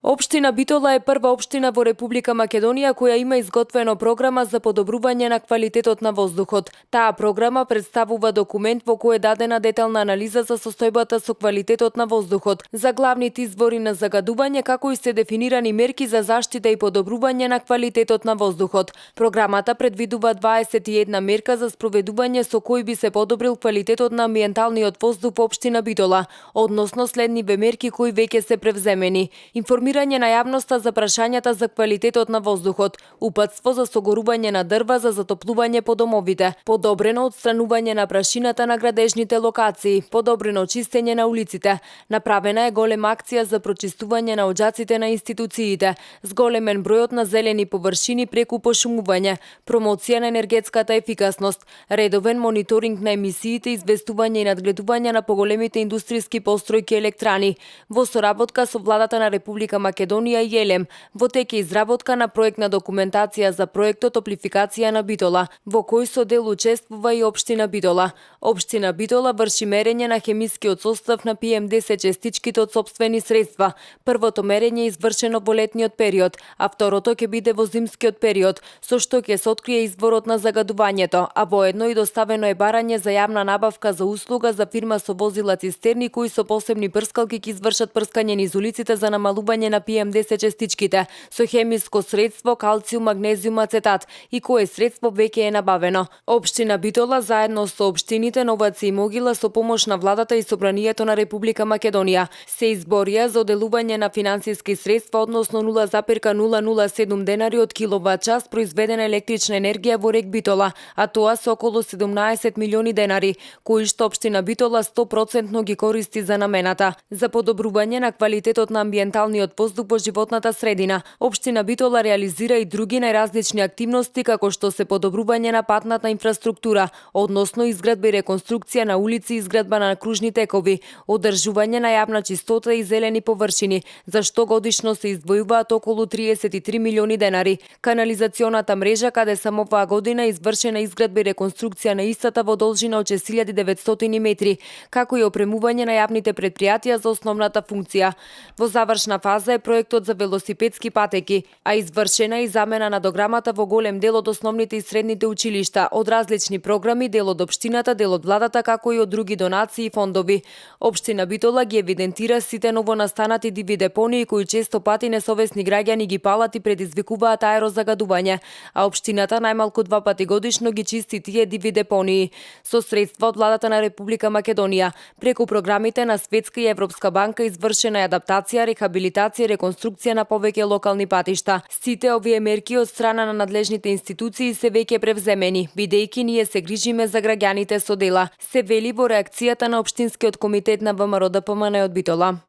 Општина Битола е прва општина во Република Македонија која има изготвено програма за подобрување на квалитетот на воздухот. Таа програма представува документ во кој е дадена детална анализа за состојбата со квалитетот на воздухот, за главните извори на загадување, како и се дефинирани мерки за заштита и подобрување на квалитетот на воздухот. Програмата предвидува 21 мерка за спроведување со кои би се подобрил квалитетот на амбиенталниот воздух во општина Битола, односно следниве мерки кои веќе се превземени: информирање на јавноста за прашањата за квалитетот на воздухот, упатство за согорување на дрва за затоплување по домовите, подобрено отстранување на прашината на градежните локации, подобрено чистење на улиците, направена е голема акција за прочистување на оџаците на институциите, зголемен бројот на зелени површини преку пошумување, промоција на енергетската ефикасност, редовен мониторинг на емисиите, известување и надгледување на поголемите индустријски постројки и електрани, во соработка со владата на Република Македонија и ЕЛЕМ, во тек е изработка на проектна документација за проектот Топлификација на Битола, во кој со дел учествува и општина Битола. Општина Битола врши мерење на хемискиот состав на PM10 честичките од сопствени средства. Првото мерење е извршено во летниот период, а второто ќе биде во зимскиот период, со што ќе се открие изворот на загадувањето, а воедно и доставено е барање за јавна набавка за услуга за фирма со возила цистерни кои со посебни прскалки ќе извршат прскање низ улиците за намалување на PM10 честичките со хемиско средство калциум магнезиум ацетат и кое средство веќе е набавено. Општина Битола заедно со општините Новаци и Могила со помош на владата и собранието на Република Македонија се изборија за оделување на финансиски средства, односно 0,007 денари од киловат час произведена електрична енергија во рек Битола, а тоа се околу 17 милиони денари, кои што општина Битола 100% ги користи за намената. За подобрување на квалитетот на амбиенталниот воздух во животната средина, општина Битола реализира и други најразлични активности, како што се подобрување на патната инфраструктура, односно изградба и реконструкција на улици, изградба на кружни текови, одржување на јавна чистота и зелени површини, за што годишно се издвојуваат околу 33 милиони денари. Канализационата мрежа, каде само оваа година извршена изградба и реконструкција на истата во должина од 6900 метри, како и опремување на јавните предпријатија за основната функција. Во завршна фаза е проектот за велосипедски патеки, а извршена е и замена на дограмата во голем дел од основните и средните училишта, од различни програми, дел од општината, дел од владата, како и од други донации и фондови. Општина Битола ги евидентира сите новонастанати диви депонии кои често пати несовесни граѓани ги палат и предизвикуваат аерозагадување, а општината најмалку 2 пати годишно ги чисти тие диви депонии со средства од владата на Република Македонија. Преку програмите на Светска и Европска банка извршена е адаптација, рехабилитација и реконструкција на повеќе локални патишта. Сите овие мерки од страна на надлежните институции се веќе превземени, бидејќи ние се грижиме за граѓаните со дела, се вели во реакцијата на Општинскиот комитет на ВМРО ДПМН од Битола.